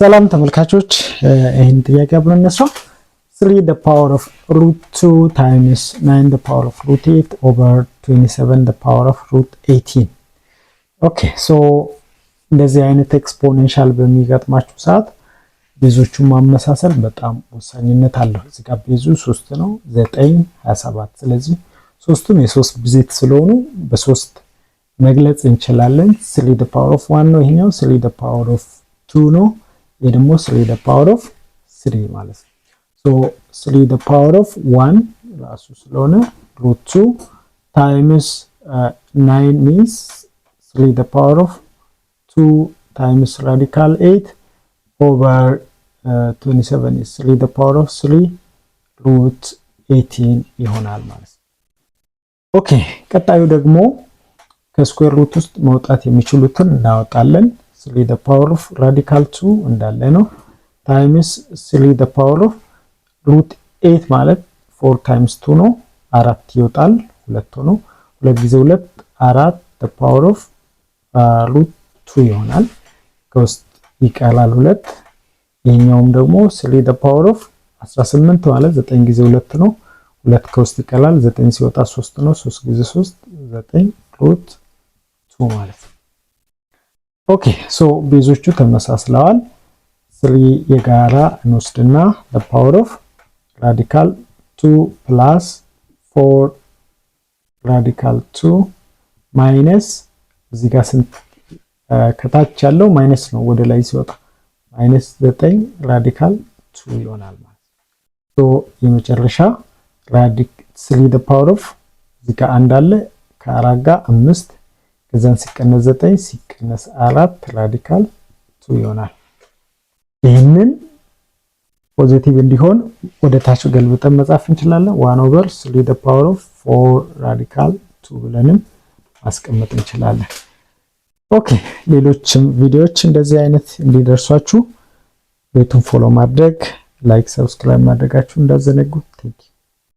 ሰላም ተመልካቾች፣ ይህን ጥያቄ አብረን እንስራ። 3 the power of root 2 times 9 the power of root 8 over 27 the power of root 18። Okay, so እንደዚህ አይነት exponential በሚገጥማችሁ ሰዓት base ኦቹን ማመሳሰል በጣም ወሳኝነት አለው። እዚህ ጋር base ኡ 3 ነው፣ 9፣ 27። ስለዚህ ሶስቱም የሶስት ብዜት ስለሆኑ በሶስት መግለጽ እንችላለን። 3 the power of 1 ነው ይሄኛው፣ 3 the power of 2 ነው። ይሄ ደግሞ 3 the power of 3 ማለት ነው። So 3 the power of 1 ራሱ ስለሆነ root 2 times 9 means 3 the power of 2 times radical 8 over 27 is 3 the power of 3 root 18 ይሆናል ማለት ነው። Okay, ቀጣዩ ደግሞ ከ square root ውስጥ መውጣት የሚችሉትን እናወጣለን። 3 the power of radical 2 እንዳለ ነው times 3 the power of root 8 ማለት 4 times 2 ነው። አራት ይወጣል፣ ሁለት ሆኖ ሁለት ጊዜ ሁለት አራት the power of root 2 ይሆናል። ከውስጥ ይቀራል ሁለት። ይሄኛውም ደግሞ 3 the power of 18 ማለት 9 ጊዜ ሁለት ነው። ሁለት ከውስጥ ይቀራል። 9 ሲወጣ 3 ነው። 3 ጊዜ 3 9 root 2 ማለት ነው። Okay, so base ኦቹ ተመሳስለዋል። 3 የጋራ እንወስድና the power of radical 2 plus 4 radical 2 minus እዚህ ጋር ስንት ከታች ያለው minus ነው፣ ወደ ላይ ሲወጣ minus 9 radical 2 ይሆናል ማለት ነው። So የመጨረሻ 3 the power of እዚህ ጋር አንድ አለ፣ ከአራት ጋር አምስት፣ ከዛን ሲቀነስ 9 ሲቀነስ አራት radical 2 ይሆናል። ይህንን positive እንዲሆን ወደ ታች ገልብጠን መጻፍ እንችላለን። 1 over 3 the power of 4 radical 2 ብለንም ማስቀመጥ እንችላለን። Okay, ሌሎችም ቪዲዮዎች እንደዚህ አይነት እንዲደርሷችሁ ቤቱን follow ማድረግ፣ like፣ subscribe ማድረጋችሁ እንዳትዘነጉ። Thank you.